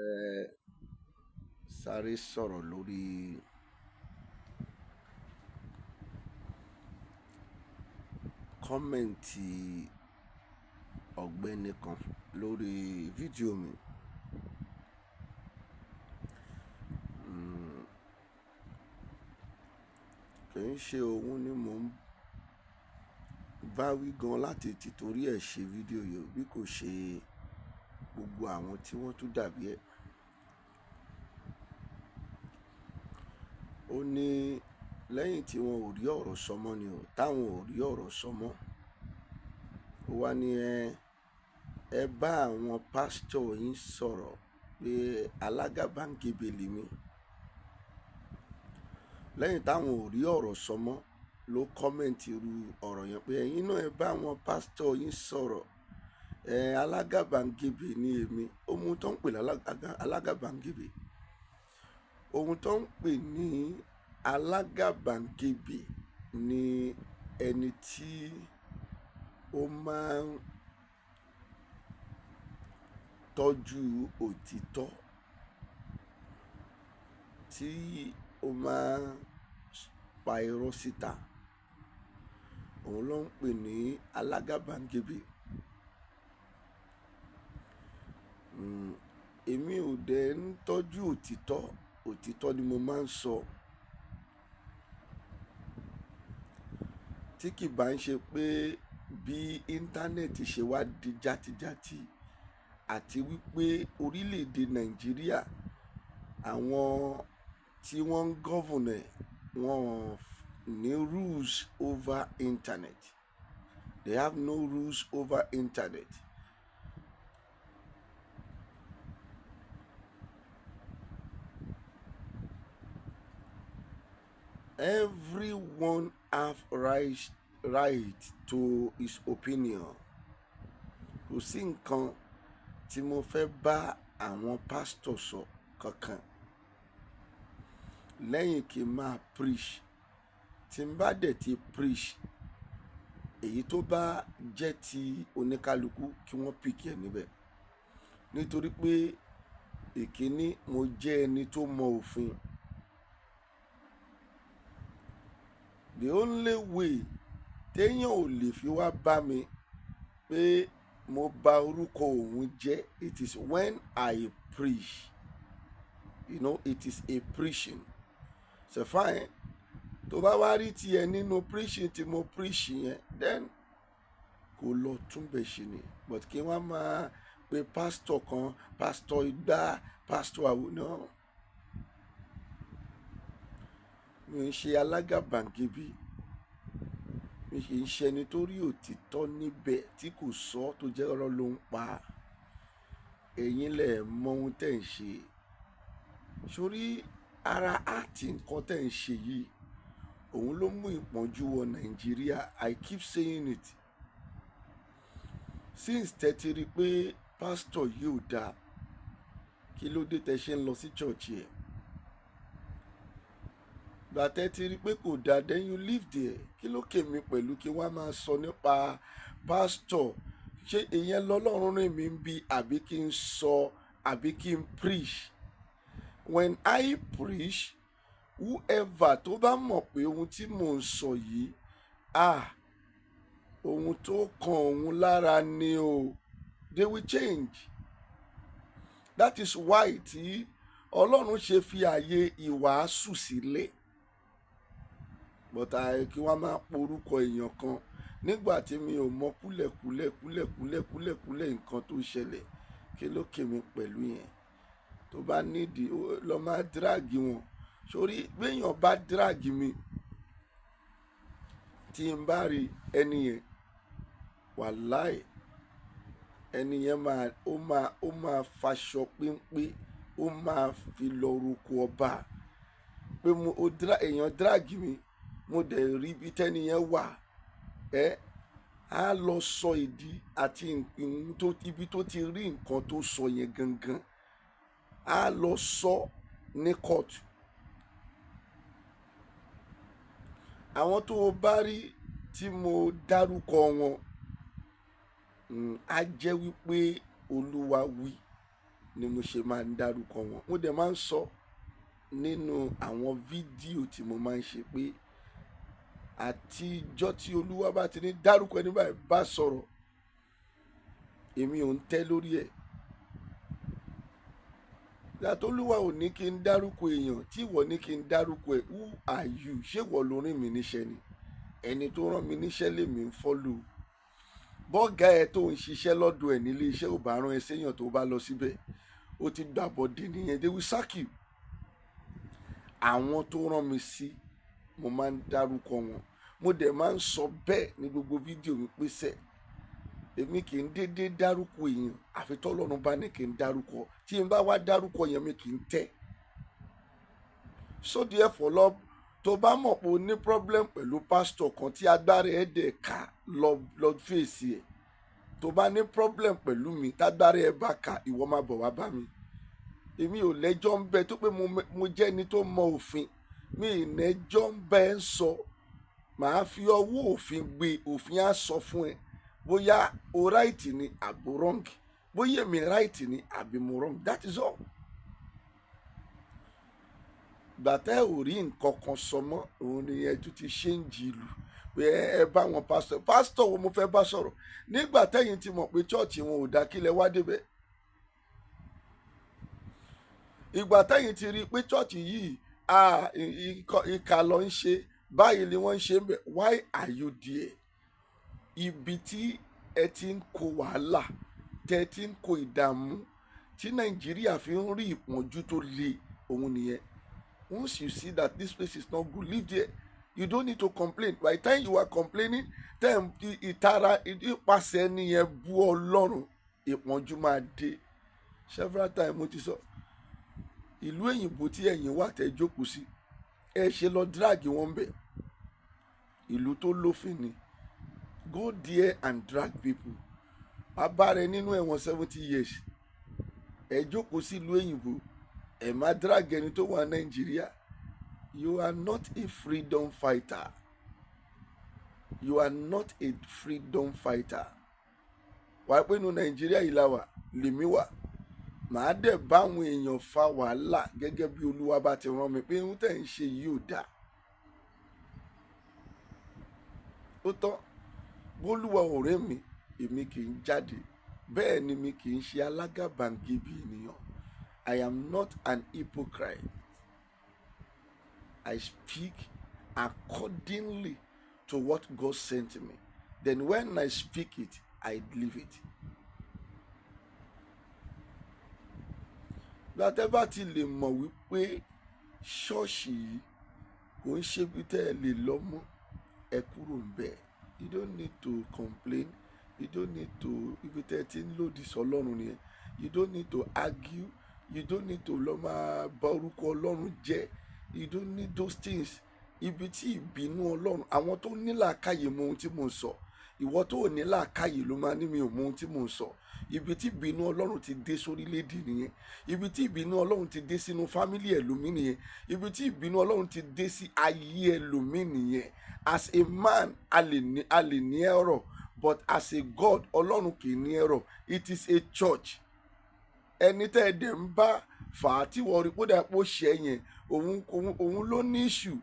Fẹ́ sáré sọ̀rọ̀ lórí comment ọ̀gbẹ́ni kan lórí fídíò mi. Kì í ṣe òun ni mò ń bá wí gan láti tìtorí ẹ̀ ṣe fídíò yìí bí kò ṣe gbogbo àwọn tí wọ́n tún dàbí ẹ̀. Ó ní lẹ́yìn tí wọn ò rí ọ̀rọ̀ sọ mọ́ ni o, táwọn ò rí ọ̀rọ̀ sọ mọ́. Ó wá ní ẹ bá àwọn pásítọ̀ yín sọ̀rọ̀ pé alágàbàgebè lèmi. Lẹ́yìn táwọn ò rí ọ̀rọ̀ sọ mọ́ ló comment irú ọ̀rọ̀ yẹn pé ẹ̀yin náà ẹ bá àwọn pásítọ̀ yín sọ̀rọ̀, ẹ alágàbàgebè ni èmi. Ohun tó ń pè ní alágàbàgebè, ohun tó ń pè ní alágàbàgebè ni ẹni tí ó máa ń tọ́jú òtítọ́, tí ó máa ń pa irọ́ síta. Òun ló ń pè ní alágàbàgebè. Èmi ò dẹ̀ ń tọ́jú òtítọ́, òtítọ́ ni mo máa ń sọ. Tí kì bá ń ṣe pé bí íńtánẹ́ẹ̀tì ṣe wá di játijáti àti wípé orílẹ̀ èdè Nàìjíríà àwọn tí wọ́n ń govern ẹ̀ wọ́n ní rules over internet. They have no rules over internet. Everyone have right to his opinion. Kò sí nǹkan tí mo fẹ́ bá àwọn pásítọ̀ sọ kankan lẹ́yìn kí n máa preach. Tí n bá dẹ̀ ti preach, èyí tó bá jẹ́ ti oníkálukú kí wọ́n pick ẹ níbẹ̀. Nítorí pé ìkíní mo jẹ́ ẹni tó mọ òfin. The only way téèyàn ò lè fi wá bá mi pé mo bà orúkọ òun jẹ́, it is when I preach. It is a preaching. So fine. Tó bá wá rí tí ẹ nínú preaching tí mo preach yẹn, then kò lọ túnbẹ̀ ṣe ni. But kí wọ́n máa pe pastor kan, pastor igbá, pastor àwo náà. Mi ò ń ṣe alágàbàgebè. Mi kì í ṣe ẹni tó rí òtítọ́ níbẹ̀ tí kò sọ tó jẹ́ irọ́ ló ń pa. Ẹ̀yin lẹ mọ ohun tí ẹ̀ ń ṣe. Sórí ara àti nǹkan tí ẹ̀ ń ṣe yìí, òun ló mú ìpọ́njú wọ Nàìjíríà. I keep saying it. Since tẹ́ ti rí pé pastor yìí ò dáa, kí ló dé tẹ ṣe ń lọ sí church ẹ̀? Ìgbà tẹ́ ti rí pé kò dáa, then you leave there. Kí ló kè mí pẹ̀lú kí wọ́n máa sọ nípa pastor? Ṣé ìyẹn lọ́lọ́run rìn mí bí àbí kí n sọ àbí kí n preach? When I preach, whoever tó bá mọ̀ pé ohun tí mò ń sọ yìí, ah, ohun tó kan òun lára ni o, they will change. That is why tí Ọlọ́run ṣe fi ààyè ìwàásù sílẹ̀. But àì kí wọ́n máa porúkọ èèyàn kan nígbà tí mi ò mọ kúlẹ̀kúlẹ̀ kúlẹ̀kúlẹ̀ kúlẹ̀kúlẹ̀ nǹkan tó ṣẹlẹ̀. Kí ló kè mí pẹ̀lú yẹn? Tó bá nídìí, lọ máa drag wọn. Sórí bí èèyàn bá drag mi, tí n bá rí ẹni yẹn, wàláì, ẹni yẹn máa, ó máa faṣọ pínpín, ó máa fi lọ roko ọba. Pé mo, ó èèyàn drag mi, mo dẹ̀ rí ibi tí ẹni yẹn wà. Ẹ́, á lọ sọ ìdí àti ìhun tó, ibi tó ti rí nǹkan tó sọ yẹn gangan. Á lọ sọ ní court. Àwọn tó bá rí tí mo dárúkọ wọn, á jẹ́ wípé Olúwa wí. ni mo ṣe máa ń dárúkọ wọn. Mo dẹ̀ máa ń sọ nínú àwọn fídíò tí mo máa ń ṣe pé àtijọ́ tí Olúwa bá ti ní dárúkọ ẹni báyìí bá sọ̀rọ̀, èmi ò ń tẹ́ lórí ẹ̀. Yàtọ̀ Olúwa ò ní kí n dárúkọ èèyàn, tí ìwọ ní kí n dárúkọ ẹ̀, who are you? Ṣé ìwọ ló rìn mí níṣẹ́ ni? Ẹni tó rán mi níṣẹ́ lèmi ń follow. Bọ́gà ẹ tó ń ṣiṣẹ́ lọ́dọ̀ ẹ̀ nílé iṣẹ́ ò bá rán ẹ séèyàn, tó bá lọ síbẹ̀, ó ti gbàbọ̀dé nìyẹn. They will sack you. Àwọn tó rán mi sí, mo máa ń dárúkọ wọn. Mo dẹ̀ máa ń sọ bẹ́ẹ̀ ní gbogbo fídíò mi pé sẹ́, èmi kì í dédé dárúkọ èèyàn àfi tọ́lọ́run bá ní kí n dárúkọ. Tí n bá wá dárúkọ yẹn, mi kì í tẹ́. So therefore, lọ tó bá mọ̀ pé o ní problem pẹ̀lú pásítọ̀ kan tí agbára ẹ̀ dẹ̀ ká, lọ fèsì ẹ̀. Tó bá ní problem pẹ̀lú mi tágbára ẹ̀ bá ká, ìwọ máa bọ̀ wá bá mi. Èmi ò lẹ́jọ́ ń bẹ tó pé mo jẹ́ ẹni tó mọ òfin. Mi ì lẹ́jọ́ ń bẹ ń sọ. Màá fi ọwọ́ òfin gbé. Òfin á sọ fún ẹ bóyá o right ni àbí wrong, bóyá èmi right ni àbí mo wrong. That is all. Gbàtẹ́ ò rí nǹkan kan sọ mọ́, òun ni ẹ tún ti change ìlú pé ẹ bá wọn pásítọ̀. Pásítọ̀ wo mo fẹ́ bá sọ̀rọ̀ nígbà tẹ́yìn ti mọ̀ pé church wọn ò dá? Kílẹ̀ wá débẹ̀? Ìgbà tẹ́yìn ti rí i pé church yìí, ìkà ló ń ṣe, báyìí ni wọ́n ń ṣe ń bẹ̀, why are you there? Ibi tí ẹ ti ń kó wàhálà, tẹ́ ẹ ti ń kó ìdààmú, tí Nàìjíríà fi ń rí ìpọ́njú tó le, òun nìyẹn. Once you see that this place is not good, leave there. You don't need to complain. By the time you are complaining, tẹ́ ìtara ìpàṣẹ nìyẹn bú Ọlọ́run, ìpọ́njú máa dé. Several times mo ti sọ, ìlú òyìnbó tí ẹ̀yin wà tẹ́ jókòó sí, ẹ ṣe lọ drag wọn bẹ̀. Ìlú tó lófin ni. Go there and drag people, bàbá rẹ nínú ẹ̀wọ̀n 70 years. Ẹ jókòó sí ìlú òyìnbó, ẹ má drag ẹni tó wà Nàìjíríà. You are not a freedom fighter. You are not a freedom fighter. Wàá pé inú Nàìjíríà yìí la wà, lèmi wà, màá dẹ̀ báwọn èèyàn fa wàhálà gẹ́gẹ́ bí Olúwa bá ti rán mi pé ohun tẹ̀ ń ṣe yìí ò dáa. Ó tán. Bólúwa ọ̀rẹ́ mi, èmi kì í jáde. Bẹ́ẹ̀ ni mi kì í ṣe alágàbàǹgebè ènìyàn. I am not an hypocrite. I speak accordingly to what God sent me. Then when I speak it, I live it. Gbàtẹ́ bá ti lè mọ̀ wípé ṣọ́ọ̀ṣì yìí kò ń ṣe bí tẹ́ ẹ lè lọ mọ́, ẹ kúrò ń bẹ̀. You don't need to complain. You don't need to, ibi tẹ́ ẹ ti ń lòdì sọ́lọ́run nìyẹn. You don't need to argue. You don't need to lọ máa bà orúkọ Ọlọ́run jẹ́. You don't need those things. Ibi tí ìbínú Ọlọ́run, àwọn tó ní làákàyè mọ ohun tí mò ń sọ. Ìwọ tó ò ní làákàyè ló máa ní mi ò mọ ohun tí mò ń sọ. Ibi tí ìbínú Ọlọ́run ti dé sórílẹ̀-èdè nìyẹn. Ibi tí ìbínú Ọlọ́run ti dé sínú family ẹlòmíì nìyẹn. Ibi tí ìbínú Ọlọ́run ti dé sí ayé ẹlòmíì nìyẹn. As a man, a lè ní error, but as a God, Ọlọ́run kì í ní error. It is a church. Ẹni tẹ́ ẹ dẹ̀ ń bá fà á, tí wọ́n rí kó dà pé ó ṣe yẹn, òun ló ní issue.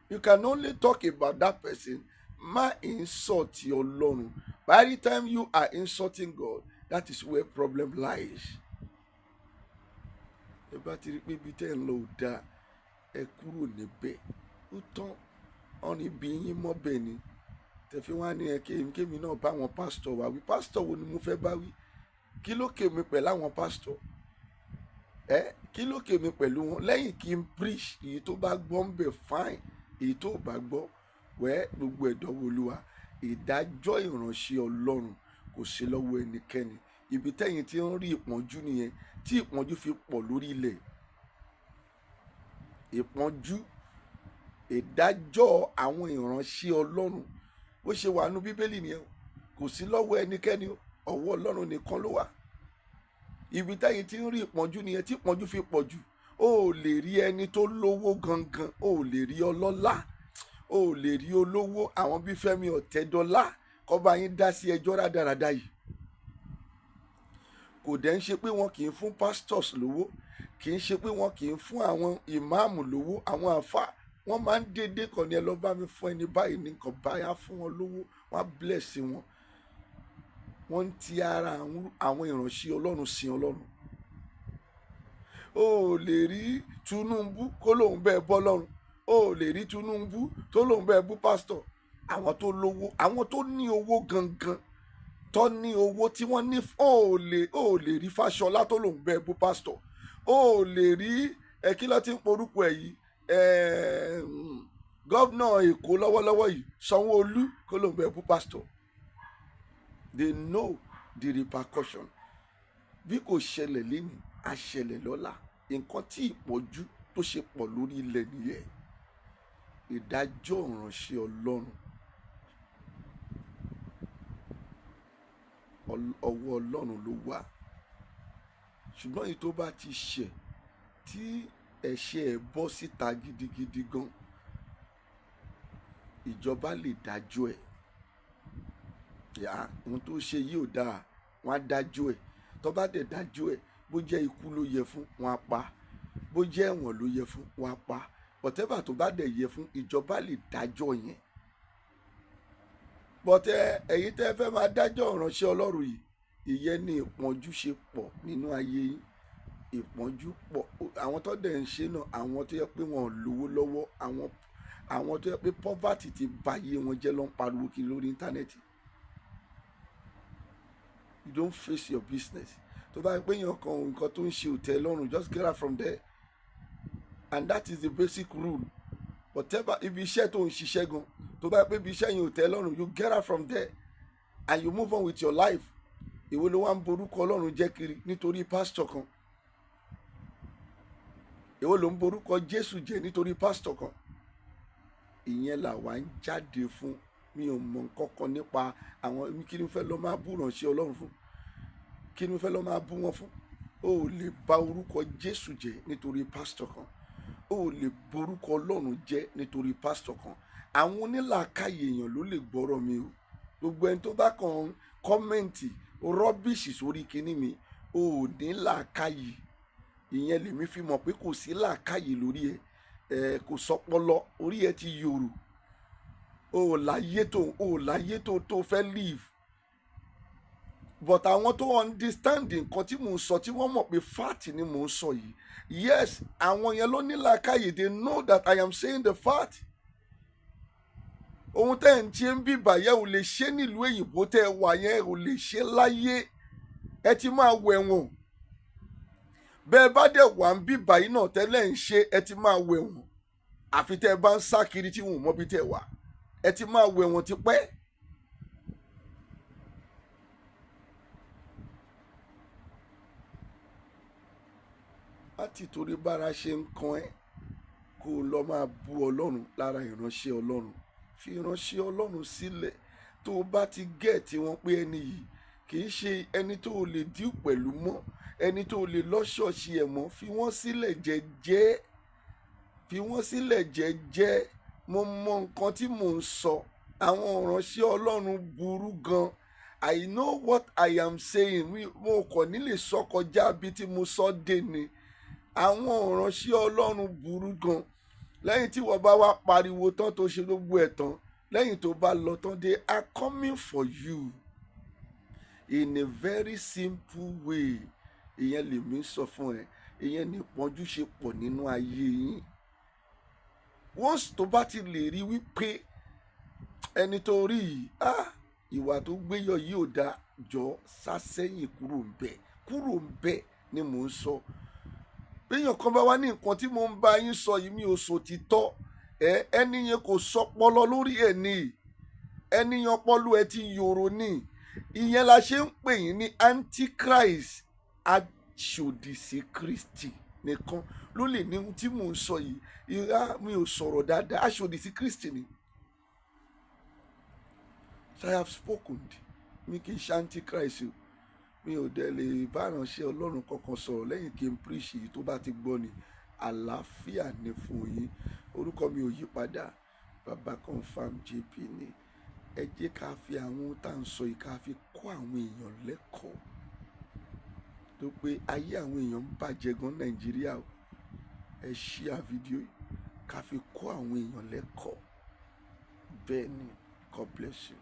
You can only talk about that person. Má insult Ọlọ́run. By the time you are insulting God, that is where problem lies. Ẹ bá ti rí pé ibi tẹ́ ẹ ń lọ ò dáa, ẹ kúrò níbẹ̀. Ó tán. Ọ̀nà ibi yín mọ́ bẹ́ẹ̀ ni tẹ̀fí wá ní ẹ kémi náà bá àwọn pásítọ̀ wá wí. Pásítọ̀ wo ni mo fẹ́ bá wí? Kí ló kè mí pẹ̀lú àwọn pásítọ̀ ẹ? Kí ló kè mí pẹ̀lú wọn lẹ́yìn kí n preach? Èyí tó bá gbọ́ ń bẹ̀, fine. Èyí tó bá gbọ́ wẹ́, gbogbo ẹ̀dọ́wọ́ Olúwa. Ìdájọ́ ìránṣẹ́ Ọlọ́run kò sí lọ́wọ́ ẹnikẹ́ni. Ibi tẹ́yìn tí ń rí ìpọ́njú nìyẹn, tí ìpọ́njú fi pọ̀ lórí ilẹ̀. Ìpọ́njú, ìdájọ́ àwọn ìránṣẹ́ Ọlọ́run, bó ṣe wà nú Bíbélì nìyẹn, kò sí lọ́wọ́ ẹnikẹ́ni, ọwọ́ Ọlọ́run nìkan ló wà. Ibi tẹ́yìn tí ń rí ìpọ́njú nìyẹn, tí ìpọ́njú fi pọ̀ jù. O ò lè rí ẹni tó lówó gangan, o ò lè rí ọlọ́lá, o ò lè rí olówó, àwọn bíi Fẹ́mi Ọ̀tẹ́dọ́lá kó bá yín dá sí ẹjọ́ rádaràda yìí. Kò dẹ̀ ń ṣe pé wọn kì í fún pastors lówó, kì í ṣe pé wọn kì í fún àwọn ìmáàmù lówó, àwọn àfáà. Wọ́n máa ń dédé kàn ní, "Ẹ lọ bá mi fún ẹni báyìí ní nǹkan báyìí," á fún wọn lówó, wọ́n á bless wọn. Wọ́n ń ti ara àwọn ìránṣẹ́ Ọlọ́run sin Ọlọ́run. O ò lè rí Tinubu kó lóun bẹ́ẹ̀ bọ́ lọ́run. O ò lè rí Tinubu tó lóun bẹ́ẹ̀ bú pásítọ̀. Àwọn tó lówó, àwọn tó ní owó gangan, tó ní owó tí wọ́n ní, o ò lè rí Fáṣọlá tó lóun bẹ́ẹ̀ bú pásítọ̀. O ò lè rí ẹ, kí ló ti ń porúkọ ẹ yìí, governor Èkó lọ́wọ́lọ́wọ́ yìí, Sanwó-Olú, kó lóun bẹ́ẹ̀ bú pásítọ̀. They know the repercussion. Bí kò ṣẹlẹ̀ lénìí, á ṣẹlẹ̀ lọ́la. Nǹkan tí ìpọ́njú tó ṣe pọ̀ lórí ilẹ̀ nìyẹn. Ìdájọ́ ìránṣẹ́ Ọlọ́run, ọwọ́ Ọlọ́run ló wà. Ṣùgbọ́n èyí tó bá ti ṣẹ̀, tí ẹ̀ṣẹ̀ ẹ̀ bọ́ síta gidigidi gan, ìjọba lè dájọ́ ẹ̀. Yà ohun tó ṣe yìí ò dáa, wọ́n á dájọ́ ẹ̀. Tó bá dẹ̀ dájọ́ ẹ̀, bó jẹ́ ikú ló yẹ fún, wọn á pa. Bó jẹ́ ẹ̀wọ̀n ló yẹ fún, wọn á pa. Whatever tó bá dẹ̀ yẹ fún, ìjọba lè dájọ́ yẹn. But ẹ̀yin tẹ́ fẹ́ máa dájọ́ ìránṣẹ́ Ọlọ́run yìí, ìyẹn ni ìpọ́njú ṣe pọ̀ nínú ayé yín. Ìpọ́njú pọ̀. Àwọn tó dẹ̀ ń ṣe náà, àwọn tó yẹ pé wọn ò lówó lọ́wọ́, àwọn tó yẹ pé poverty ti ba ayé wọn jẹ́ ló ń pariwo kiri lórí íńtánẹ́ẹ̀tì. You don't face your business. Tó bá yẹ pé èèyàn kan, nǹkan tó ń ṣe ò tẹ́ lọ́rùn, just get out from there, and that is the basic rule. Whatever ibi iṣẹ́ tó ń ṣiṣẹ́ gan, tó bá yẹ pé ibi iṣẹ́ yẹn ò tẹ́ lọ́rùn, you get out from there and you move on with your life. Ìwọ ló wá ń borúkọ Ọlọ́run jẹ́ kiri nítorí pásítọ̀ kan? Ìwọ ló ń borúkọ Jésù jẹ́ nítorí pásítọ̀ kan? Ìyẹn làwa ń jáde fún. Mi ò mọ nǹkan kan nípa àwọn. Kí ni mo fẹ́ lọ máa bú ìránṣẹ́ Ọlọ́run fún? Kí ni mo fẹ́ lọ máa bú wọn fún? O ò lè bà orúkọ Jésù jẹ́ nítorí pásítọ̀ kan. O ò lè borúkọ Ọlọ́run jẹ́ nítorí pásítọ̀ kan. Àwọn onílàákàyè èèyàn ló lè gbọ́rọ̀ mi o. Gbogbo ẹni tó bá kàn ń comment rubbish sórí kinní mi, o ò ní làákàyè. Ìyẹn lèmi fi mọ̀ pé kò sí làákàyè lórí ẹ. Ẹ kò sọpọlọ, orí ẹ ti yòrò. O ò láyé tó fẹ́ live. But àwọn tó understand nǹkan tí mò ń sọ, tí wọ́n mọ̀ pé fact ni mò ń sọ yìí, yes, àwọn yẹn ló ní làákàyè. They know that I am saying the fact. Ohun tẹ́ ẹ̀ ń ṣe ń bíbà yẹn ò lè ṣe nílùú èyìnbó tẹ́ ẹ wà yẹn, ò lè ṣe láyé. Ẹ ti máa wẹ̀wọ̀n. Bẹ́ẹ̀ bá dẹ̀ wà ń bíbà yìí náà tẹ́lẹ̀ ń ṣe, ẹ ti máa wẹ̀wọ̀n. Àfi tẹ́ ẹ bá ń sá kiri tí wọn ò mọbi tẹ́ ẹ wà, ẹ ti máa wẹ̀wọ̀n tipẹ́. Láti torí bára ṣe ń kan ẹ́, kó o lọ máa bú Ọlọ́run lára ìránṣẹ́ Ọlọ́run. Fi ìránṣẹ́ Ọlọ́run sílẹ̀. Tó o bá ti get wọn pé ẹni yìí kì í ṣe ẹni tó o lè deal pẹ̀lú mọ́, ẹni tó o lè lọ ṣọ́ọ̀ṣì ẹ̀ mọ́, fi wọ́n sílẹ̀ jẹ́jẹ́. Fi wọ́n sílẹ̀ jẹ́jẹ́. Mo mọ nǹkan tí mò ń sọ. Àwọn ìránṣẹ́ Ọlọ́run burú gan. I know what I am saying. Mo kàn ní lè sọ kọjá bí tí mo sọ dé ni. Àwọn ìránṣẹ́ Ọlọ́run burú gan. Lẹ́yìn tí wọ́n bá wá pariwo tán, tó ṣe gbogbo ẹ̀ tán, lẹ́yìn tó bá lọ tán, they are coming for you in a very simple way. Ìyẹn lèmi sọ fún ẹ. Ìyẹn ní ìpọ́njú ṣe pọ̀ nínú ayé yín. Once tó bá ti lè rí wípé ẹni tó rí yìí, ah, ìwà tó gbé yọ yìí ò dáa, jọ sá sẹ́yìn, kúrò ń bẹ̀, kúrò ń bẹ̀ ni mò ń sọ. Béèyàn kan bá wá ní nǹkan tí mò ń bá yín sọ yìí, mi ò sọ títọ́ ẹ, ẹni yẹn kò sọpọlọ lórí ẹ̀ ní. Ẹni yẹn, ọpọlọ ẹ ti yòrò ní. Ìyẹn la ṣe ń pè yín ní antichrist. Aṣòdì sí Kristi nìkan ló lè ní ohun tí mò ń sọ yìí, ìhà mi ò sọ̀rọ̀ dáadáa. Aṣòdì sí Kristi ni. So I have spoken. Mi kì í ṣe antichrist o. Mi ò dẹ̀ lè bá ìránṣẹ́ Ọlọ́run kankan sọ̀rọ̀ lẹ́yìn kí n preach yìí. Tó bá ti gbọ́ ni, àlàáfíà ni fún yín. Orúkọ mi ò yí padà, Baba Confam JP ni. Ẹ jẹ́ ká fi àwọn ohun tá à ń sọ yìí, ká fi kọ́ àwọn èèyàn lẹ́kọ̀ọ́. Tó pé ayé àwọn èèyàn ń bàjẹ́ gan Nàìjíríà o. Ẹ share fídíò yìí ká fi kọ́ àwọn èèyàn lẹ́kọ̀ọ́. Bẹ́ẹ̀ ni, God bless you.